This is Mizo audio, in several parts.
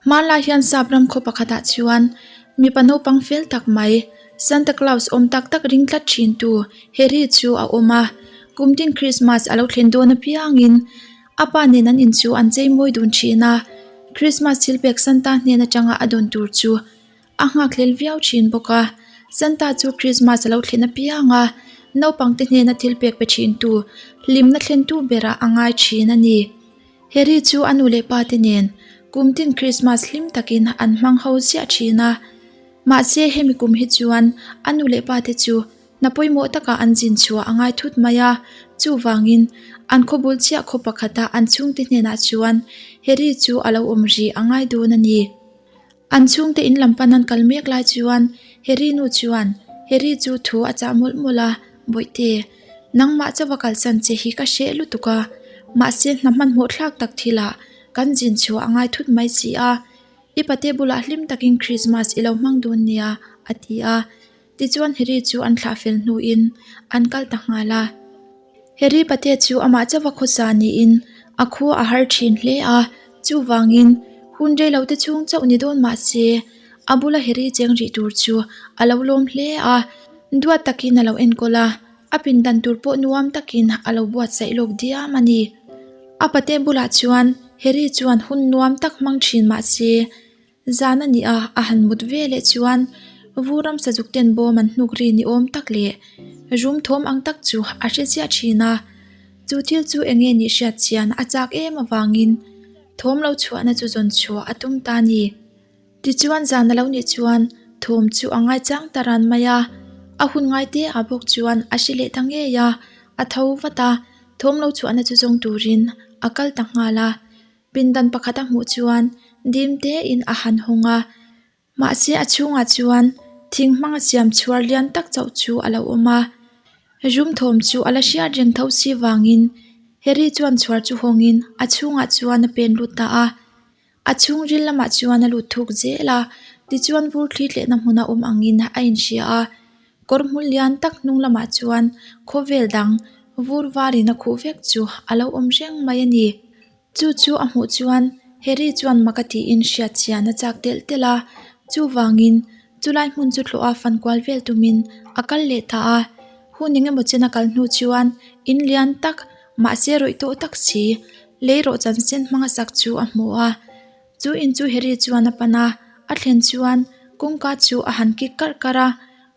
Hmanlai hian sap ram khaw pakhatah chuan mipa naupang fel tak mai Santa Claus awm tak tak ring tlat thin tu Harry chu a awm a, kum tin Christmas a lo thlen dawn apiangin a pa nen an in chu an chei mawi dun thin a, Christmas thil pek Santa hnen atanga a dawn tur chu a nghakhlel viau thin bawk a, Santa chu Christmas a lo thlen apiang a, naupang te hnena thil pek pe thin tu hlimna thlen tu berah a ngai thin a ni. Harry chu a nu leh pa te nen kum tin Christmas hlim takin an hmang ho ziah thin a, mahse hemi kum hi chuan a nu leh pa te chu hna pawimawh takah an zin chhuah a ngai thut mai a, chuvangin an khaw bul chiah khaw pakhata an chhungte hnenah chuan Harry chu a lo awm rih a ngai dawn a ni. An chhungte in lam pan an kal mek lai chuan Harry nu chuan Harry chu thu a chah mawlh mawlh a, Bawihte, nangmah chauha kalsan che hi ka hreh lutuk a, mahse hna hmanhmawh thlak tak thilah kan zin chhuah a ngai thut mai si a, i pate bulah hlim takin Christmas i lo hmang dawn nia, a ti a. Tichuan Harry chu an thlah fel hnuin an kal ta nghal a. Harry pate chu amah chauha khawsa niin a khua a har thin hle a, chuvangin hun reilo te chhung chauh ni dawn mah se a bula Harry cheng rih tur chu a lo lawm hle a, duat takin a lo enkawl a, a pindan tur pawh nuam takin a lo buatsaih lawk diam a ni. A pate bulah chuan Harry chuan hun nuam tak hmang thin mah se Zan a nih a, a han mut ve leh chuan vu ram sazuk ten bawm an hnuk ri ni awm tak leh rum thawm ang tak chu a hre chiah thin a. Chu thil chu eng nge nih hriat chian a chak em avangin thawm lo chhuahna chu zawn chhuah a tum ta a ni. Tichuan zan a lo nih chuan thawm chu a ngaichang ta ran mai a, a hun ngai te ah bawk chuan a hre leh ta ngei a, a tho vat a, thawm lo chhuahna chu zawng turin a kal ta nghal a. Pindan pakhat a hmuh chuan dim tein a han hawng a, mahse a chhungah chuan thing hmanga siam chhuar lian tak chauh chu a lo awm a, rum thawm chu a la hriat reng tho si vangin Harry chuan chhuar chu hawngin a chhungah chuan a pen lut ta a, a chhungril lamah chuan a lut thuk zel a, tichuan vur thli tlehna hmuna awm angin a inhria a, kawr hmul lian tak hnung lamah chuan khawvel dang vur varin a khuh vek chu a lo awm reng mai a ni. Chu chu a hmuh chuan Harry chuan mak a tiin hriat chian a chak telh telh a, chuvangin chulai hmun chu thlawh a fan kual vel tumin a kal leh ta a. Hun eng emaw chen a kal hnu chuan in lian tak mahse rawih tawh tak si lei rawh chan sen hmanga sak chu a hmu a. Chu in chu Harry chuan a pan a, a thlen chuan kawngka chu a han kik karh karh a,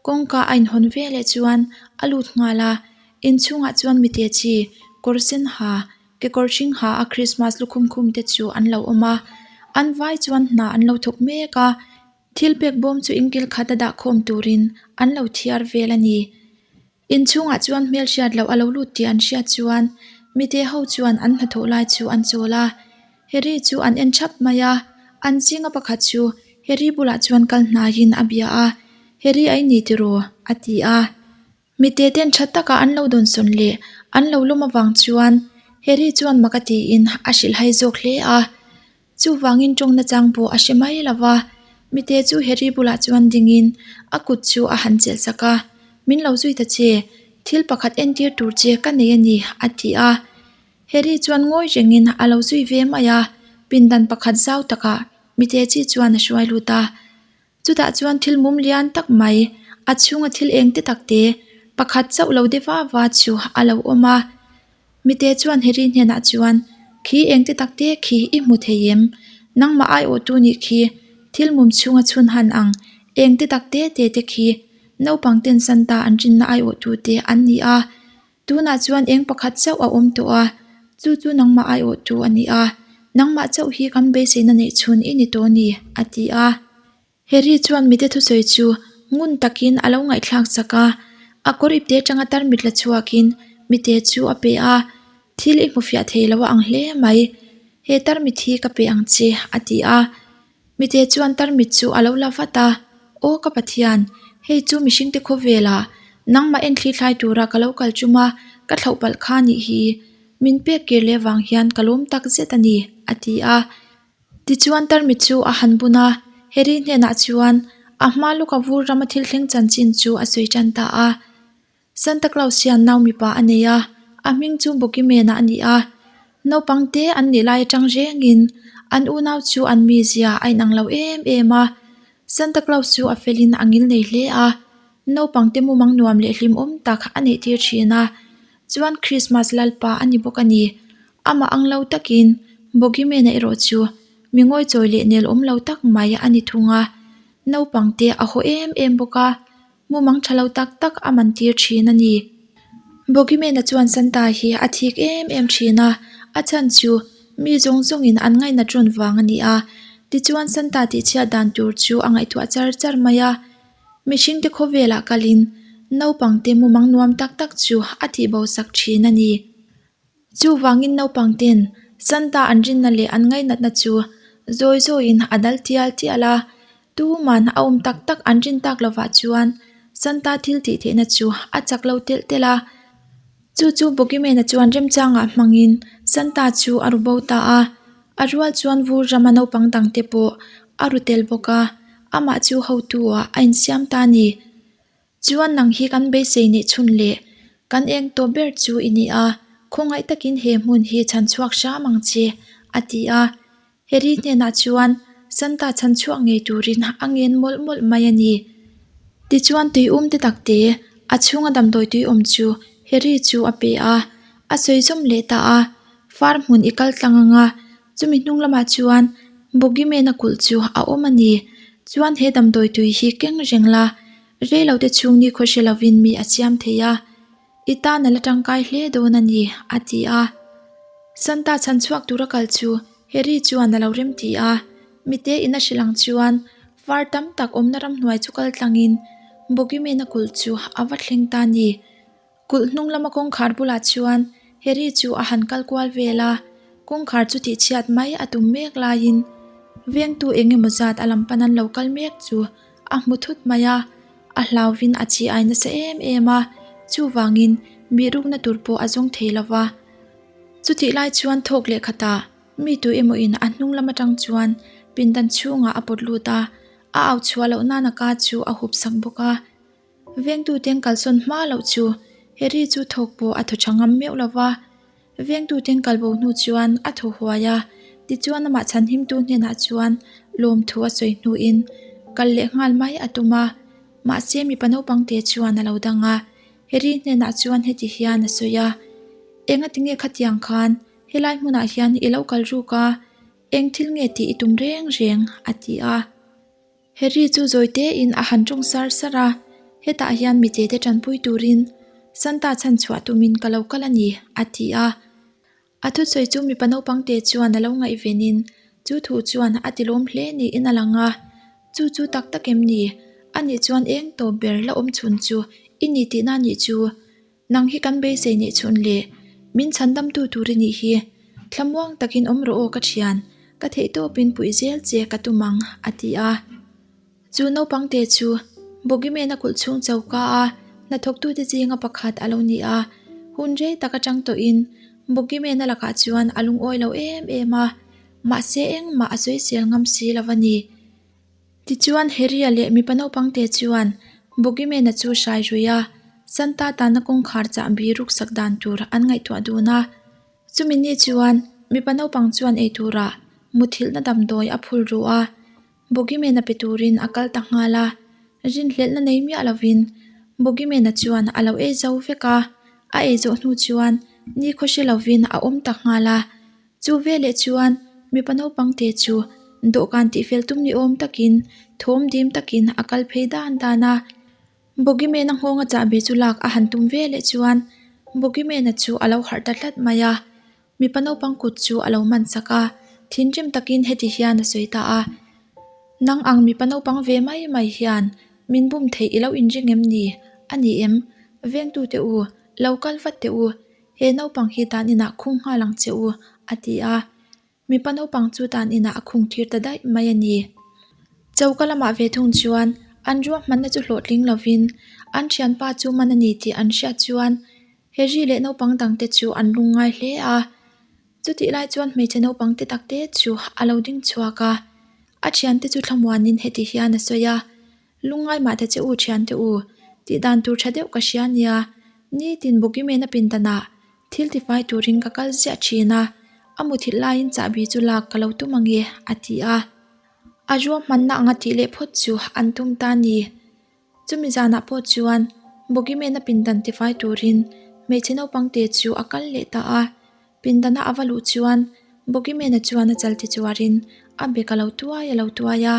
kawngka a inhawn veleh chuan a lut nghal a, inchhungah chuan mite chi kawr sen ha Kekawr hring ha a Christmas lukhum khum te chu an lo awm a, an vai chuan hna an lo thawk mek a, thil pek bawm chu inkil khat a dah khawm turin an lo thiar vel a ni. Inchhungah chuan hmel hriat loh a lo lut tih an hriat chuan mite ho chuan an hnathawh lai chu an chawl a, Harry chu an en thap mai a, an zinga pakhat chu Harry bulah chuan kal hnaiin a bia a, Harry a i ni tiraw? a ti a. Mite ten tha taka an lo dawnsawn leh an lo lawm avang chuan Harry chuan mak a tiin a hrilhhai zawk hle a. Chuvangin tawngna chang pawh a hre mai lo va, mite chu Harry bulah chuan dingin a kut chu a han chelh sak a, Min lo zui ta che, thil pakhat entir tur che ka nei a ni, a ti a. Harry chuan ngawi rengin a lo zui ve mai a, pindan pakhat zau takah mite chi chuan a hruai lut a. Chutah chuan thil mum lian tak mai, a chhunga thil eng te tak te, pakhat chauh lo de va va chu a lo awm a. Mite chuan Harry hnenah chuan, Khi eng te tak te khi i hmu thei em? Nangmah aiawhtu nih khi thil mum chhunga chhun han ang, eng te tak te te te khi naupang ten Santa an rinna aiawhtu te an ni a. Tunah chuan eng pakhat chauh a awm tawh a, chu chu nangmah aiawhtu a ni a, nangmah chauh hi kan beiseina neih chhun i ni tawh a ni, a ti a. Harry chuan mite thusawi chu ngun takin a lo ngaihthlak chak a, a kawr ipte atanga tarmit la chhuakin mite chu a pe a, Thil i hmu fiah thei lo a ang hle mai, he tarmit hi ka pe ang che, a ti a. Mite chuan tarmit chu a lo la vat a, Aw ka Pathian, hei chu mihringte khawvela nangmah en thli thlai tura ka lo kal chum a, ka thlauh palh kha nih hi. Min pek kir leh vang hian ka lawm tak zet a ni, a ti a. Tichuan tarmit chu a han bun a, Harry hnenah chuan a hma lawka vur rama thil thleng chanchin chu a sawi tan ta a. Santa Claus hian nau mipa a nei a, a hming chu Bogeyman-a a ni a. Naupang te an nih lai atang rengin An unau chu an mizia a inang lo em em a. Santa Claus chu a felin a ngil nei hle a. Naupang te mumang nuam leh hlimawm tak a neih tir thin a. Chuan Christmas lalpa a ni bawk a ni. Amah ang lo takin Bogeyman-a erawh chu mi ngawichawi leh nel awm lo tak mai a ni thung a. Naupang te a haw em em bawk a. Mumang tha lo tak tak a man tir thin a ni. Bogeyman-a chuan Santa hi a thik em em thin a, a chhan chu mi zawng zawngin an ngaihna tawn vang a ni a. Tichuan Santa tihchhiat dan tur chu a ngaihtuah char char mai a. Mihringte khawvelah kalin naupangte mumang nuam tak tak chu a tihbo sak thin a ni. Chuvangin naupangten Santa an rinna leh an ngainatna chu zawi zawiin a dal tial tial a, tuman a awm tak tak an rin tak lovah chuan Santa thil tih theihna chu a chak lo telh telh a. Chu chu Bogeyman-a chuan remchangah hmangin Santa chu a ru bo ta a, a rual chuan vur rama naupang dangte pawh a ru tel bawk a, amah chu hotu-ah a insiam ta a ni. Chuan nang hi kan beisei neih chhun leh kan eng tawp ber chu i ni a, khawngaih takin he hmun hi chhan chhuak hram ang che, a ti a. Harry hnenah chuan Santa chhan chhuak ngei turin a ngen mawlh mawlh mai a ni. Tichuan tuium te takte a chhunga damdawi tui awm chu Harry chu a pe a, a sawi zawm leh ta a, Far hmun i kal tlang ang a, chumi hnung lamah chuan Bogeyman-a kulh chu a awm a ni. Chuan he damdawi tui hi keng reng la, reilote chhung ni khaw hre lovin mi a siam thei a, i tan a la tangkai hle dawn a ni, a ti a. Santa chhan chhuak tura kal chu Harry chuan a lo rem ti a, mite in a hrilh ang chuan far tam tak awmna ramhnuai chu kal tlangin Bogeyman-a kulh chu a va thleng ta a ni. Kulh hnung lama kawngkhar bulah chuan Harry chu a han kal kual vel a, kawngkhar chu tihchhiat mai a tum mek laiin vengtu eng emaw zat a lam pan an lo kal mek chu a hmu thut mai a, a hlauvin a chi ai nasa em em a, chuvangin bihrukna tur pawh a zawng thei lo va. Chutih lai chuan thawk leh khatah mi tu emaw in a hnung lam atang chuan pindan chhungah a pawt lut a, a au chhuah loh nana ka chu a hup sak bawk a. Vengtuten kalsawn hma loh chu Harry chu thawk pawh a thaw tha ngam meuh lo va. Vengtuten kalbo hnu chuan a thaw huai a, tichuan amah chhanhimtu hnenah chuan lawmthu a sawi hnuin kal leh nghal mai a tum a. Mahse mipa naupang te chuan a lo dang a, Harry hnenah chuan heti hian a sawi a, Engatinge khatiang khan helai hmunah hian i lo kal ruk a, eng thil nge tih i tum reng reng? a ti a. Harry chu zawi tein a han tawng sar sar a, Hetah hian mite te tanpui turin Santa chhan chhuah tumin ka lo kal a ni, a ti a. A thusawi chu mipa naupang te chuan a lo ngaihvenin chu thu chuan a tilawm hle niin a lang a. Chu chu tak tak em ni? Anih chuan eng tawp ber la awm chhun chu i ni tihna nih chu. Nang hi kan beisei neih chhun le, min chhandamtu tur i nih hi. Thlamuang takin awm rawh aw ka thian, ka theihtawpin puih zel che ka tum ang, a ti a. Chu naupang te chu Bogeyman-a kulh chhung choka a hnathawktute zinga pakhat a lo ni a. Hun rei tak atang tawhin Bogeyman-a lakah chuan a lungawi lo em em a, mahse engmah a sawisel ngam si lo a ni. Tichuan Harry-a leh mipa naupangte chuan Bogeyman-a chu hrai rui a, Santa tana kawngkhar chahbi ruksak dan tur an ngaihtuah dun a. Chumi ni chuan mipa naupang chuan eiturah muthilhna damdawi a phul ru a, Bogeyman-a pe turin a kal ta nghal a. Rinhlelhna nei miah lovin Bogeyman-a chuan a lo ei zo vek a, a ei zawh hnu chuan nikhaw hre lovin a awm ta nghal a. Chu veleh chuan mipa naupang te chu dawhkan tihfel tum ni awm takin thawm dim takin a kal phei dan dan a. Bogeyman-a nghawnga chahbi chu lak a han tum veleh chuan Bogeyman-a chu a lo harh ta tlat mai a. Mipa naupang kut chu a lo man sak a, thinrim takin heti hian a sawi ta a, Nang ang mipa naupang ve mai mai hian min bum theih i lo inring em ni? A ni em? Vengtute u, lo kal vat teh u. He naupang hi tan inah khung nghal ang che u, a ti a. Mipa naupang chu tan inah a khung tir ta daih mai a ni. Choka lamah ve thung chuan an ruahmanna chu hlawhtling lovin an thianpa chu man a ni tih an hriat chuan Harry leh naupang dangte chu an lungngai hle a. Chutih lai chuan hmeichhe naupang te takte chu a lo ding chhuak a. A thiante chu thlamuanin heti hian a sawi a. Lungngai mah ta che u thiante u, tih dan tur tha deuh ka hria nia. Nitin Bogeyman-a pindanah thil tifai turin ka kal ziah thin a. A muthilh laiin chahbi chu lak ka lo tum ange, a ti a. A ruahmanna anga tih leh phawt chu an tum ta ni. Chumi zanah pawh chuan Bogeyman-a pindan tifai turin hmeichhe naupang te chu a kal leh ta a. Pindana a va luh chuan Bogeyman-a chuan a chal tichuarin a bek a lo tuai a lo tuai a.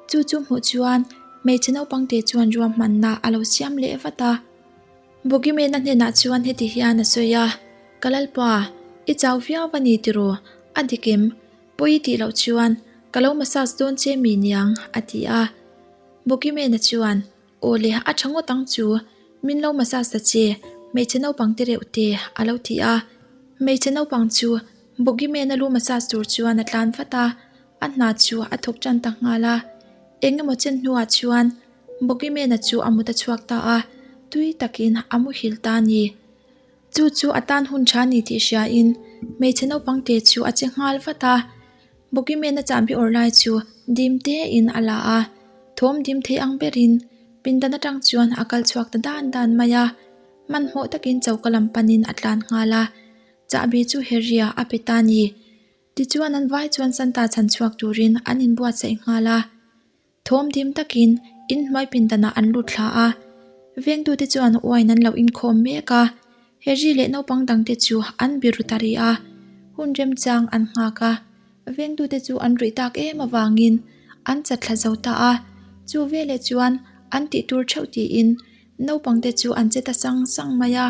Chu chu hmuh chuan hmeichhe naupang te chuan ruahmanna a lo siam leh vat a. Bogeyman-a hnenah chuan heti hian a sawi a, Ka lalpa, i chau viau a ni tiraw? A dik em? Pawi i tih loh chuan ka lo massage dawn che mi niang, a ti a. Bogeyman-a chuan, Aw le, a tha ngawt ang chu, min lo massage ta che, hmeichhe naupang te reuh te, a lo ti a. Hmeichhe naupang chu Bogeyman-a lu massage tur chuan a tlan vat a, a hna chu a thawk tan ta nghal a. Eng emaw chen hnuah chuan Bogeyman-a chu a mut a chhuak ta a, tui takin a muhil ta a ni. Chu chu a tan hun tha ni tih hriain hmeichhe naupang te chu a che nghal vat a. Bogeyman-a chahbi awrh lai chu dim tein a la a, thawm dim thei ang berin pindan atang chuan a kal chhuak ta dan dan mai a. Hmanhmawh takin choka lam panin a tlan nghal a, chahbi chu Harry-a a pe ta a ni. Tichuan an vai chuan Santa chhan chhuak turin an inbuatsaih nghal a. Thawm dim takin inhnuai pindanah an lut thla a, vengtute chuan wine an lo inkhawm mek a, Harry leh naupang dangte chu an biru ta rih a, hun remchang an nghak a, vengtute chu an ruih tak em avangin an chat thla zo ta a, chu veleh chuan an tih tur theuh tiin naupangte chu an che ta sang sang mai a,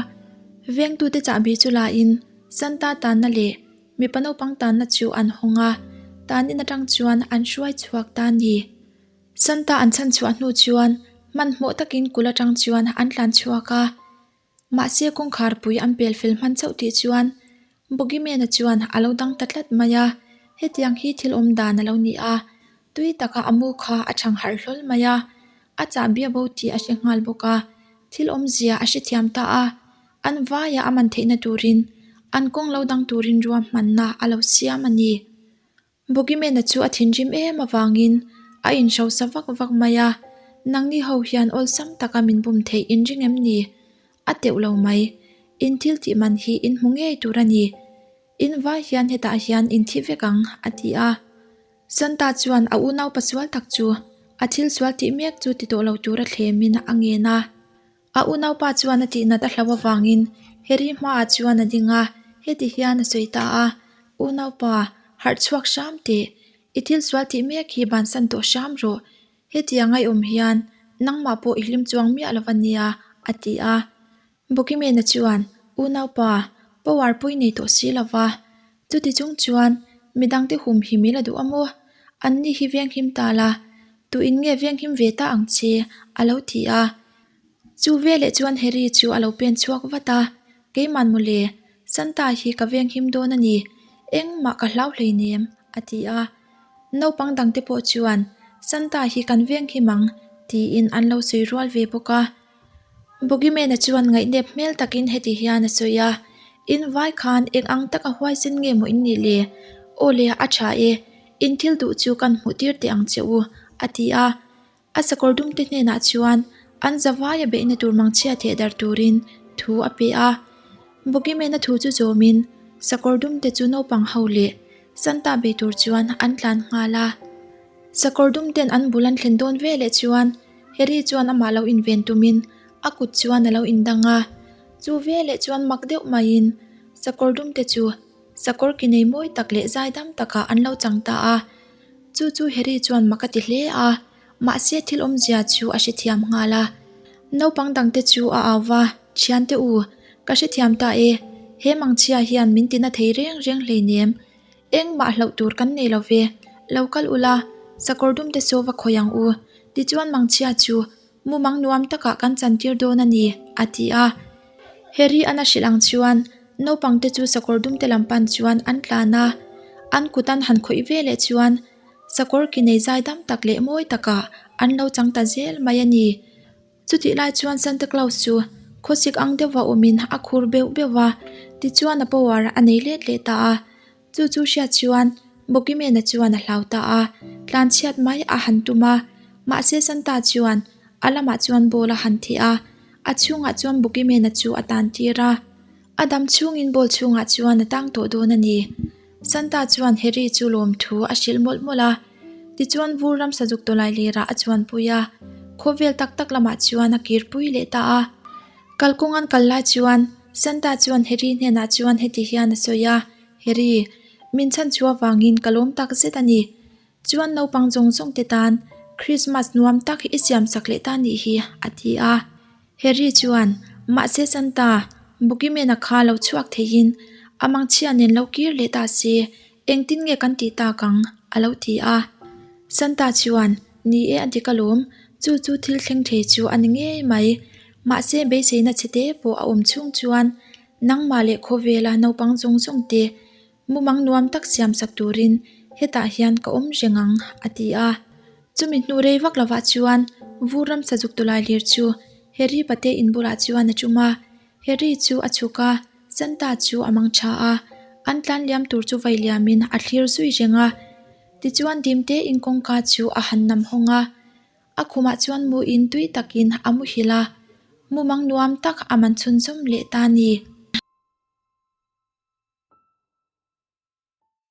vengtute chahbi chu lain Santa tanna leh Mipa naupang tanna chu an hawng a, tanin atang chuan an hruai chhuak ta a ni. Santa an chhan chhuah hnu chuan hmanhmawh takin kul atang chuan an tlan chhuak a. Mahse kawngkhar pui an pel fel hman chauh tih chuan Bogeyman-a chuan a lo dang ta tlat mai a, hetiang hi thil awm dan a lo ni a, tui taka a mu kha a chhang harh hlawl mai a, a chahbi a bo tih a hre nghal bawk a, thil awmzia a hrethiam ta a. An vaia a man theihna turin an kawng lo dang turin ruahmanna a lo siam a ni. Bogeyman-a chu a thinrim em avangin a inhrosa vak vak mai a, Nangni ho hian awlsam taka min bum theih in ring em ni? A teuh lo mai. In thil tih man hi in hmu ngei tur a ni. In vai hian hetah hian in thi vek ang, a ti a. Santa chuan a unau pasual tak chu a thil sual tih mek chu ti tawh lo tura thlemin a ngen a. A unaupa chuan a tihnat a hlau avangin Harry hmaah chuan a ding a, heti hian a sawi ta a, Unaupa, harh chhuak hram teh. I thil sual tih mek hi bansan tawh hram rawh. Hetiang a i awm hian nangmah pawh i hlim chuang miah lo va nia, a ti a. Bogeyman-a chuan, Unaupa, power pawh i nei tawh si lo va. Chuti chung chuan midangte humhim i la duh a maw? Anni hi venghim ta la, tuin nge venghim ve ta ang che? a lo ti a. Chu veleh chuan Harry chu a lo pen chhuak vat a, Keiman mawle, Santa hi ka venghim dawn a ni, engmah ka hlau hleinem, a ti a. Naupang dangte pawh chuan, Santa hi kan venghim ang, tiin an lo sawi rual ve bawk a. Bogeyman-a chuan ngaihnep hmel takin heti hian a sawi a, In vai khan eng ang taka huaisen nge maw in nih le? Aw le, a tha e, in thil duh chu kan hmuh tir teh ang che u, a ti a. A sakawr dumte hnenah chuan an zavaia beihna tur mangchhia theh dar turin thu a pe a. Bogeyman-a thu chu zawmin sakawr dumte chu naupang ho leh Santa bei tur chuan an tlan nghal a. Sakawr dumten an bul an thlen dawn veleh chuan Harry chuan amah lo inven tumin a kut chuan a lo indang a. Chu veleh chuan mak deuh maiin sakawr dumte chu sakawr ki nei mawi tak leh zaidam takah an lo chang ta a. Chu chu Harry chuan mak a ti hle a, mahse thil awmzia chu a hrethiam nghal a. Naupang dangte chu a au va, Thiante u, ka hrethiam ta e, he mangchhia hian min tina thei reng reng hleinem. Engmah hlauh tur kan nei lo ve, lo kal ula, sakawr dumte saw va khawi ang u, tichuan mangchhia chu mumang nuam takah kan chantir dawn a ni, a ti a. Harry an a hrilh ang chuan naupangte chu sakawr dumte lam pan chuan an tlan a, an kut an han khawih ve leh chuan sakawr ki nei zai dam tak leh mawi takah an lo chang ta zel mai a ni. Chutih lai chuan Santa Claus chu khawsik ang deuhva awmin a khur beuh beuh va, tichuan a power a nei let leh ta a. Chu chu hriat chuan Bogeyman-a chuan a hlau ta a, tlanchhiat mai a han tum a. Mahse Santa chuan a lamah chuan ball a han theh a, a chhungah chuan Bogeyman-a chu a tan tir a. A dam chhungin ball chhungah chuan a tang tawh dawn a ni. Santa chuan Harry chu lawmthu a hrilh mawlh mawlh a. Tichuan vur ram sazuk tawlai lerah a chuanpui a, khawvel tak tak lamah chuan a kirpui leh ta a. Kalkawng an kal lai chuan Santa chuan Harry hnenah chuan heti hian a sawi a, Harry, min chhan chu avangin ka lawm tak zet a ni. Chuan naupang zawng zawng te tan Christmas nuam tak i siam sak leh ta nih hi, a ti a. Harry chuan, Mahse Santa, Boogeyman-a kha lo chhuak theiin a mangchhia nen lo kir leh ta se, engtin nge kan tih tak ang? a lo ti a. Santa chuan, Ni e a dik alawm, chu chu thil thleng thei chu a ni ngei mai. Mahse beiseina chhe te pawh a awm chhung chuan nangmah leh khawvela naupang zawng zawng te Mumang nuam tak siam sak turin hetah hian ka awm reng ang, a ti a. Chumi hnu rei vak lovah chuan vur ram sazuk tawlai lir chu Harry pate in bulah chuan a tum a. Harry chu a chhuk a, Santa chu a mang tha a. An tlan liam tur chu vai liamin a thlir zui reng a. Tichuan dimte in kawngka chu a han nam hawng a. A khumah chuan muin tui takin a muhil a. Mumang nuam tak a man chhunzawm leh ta a ni.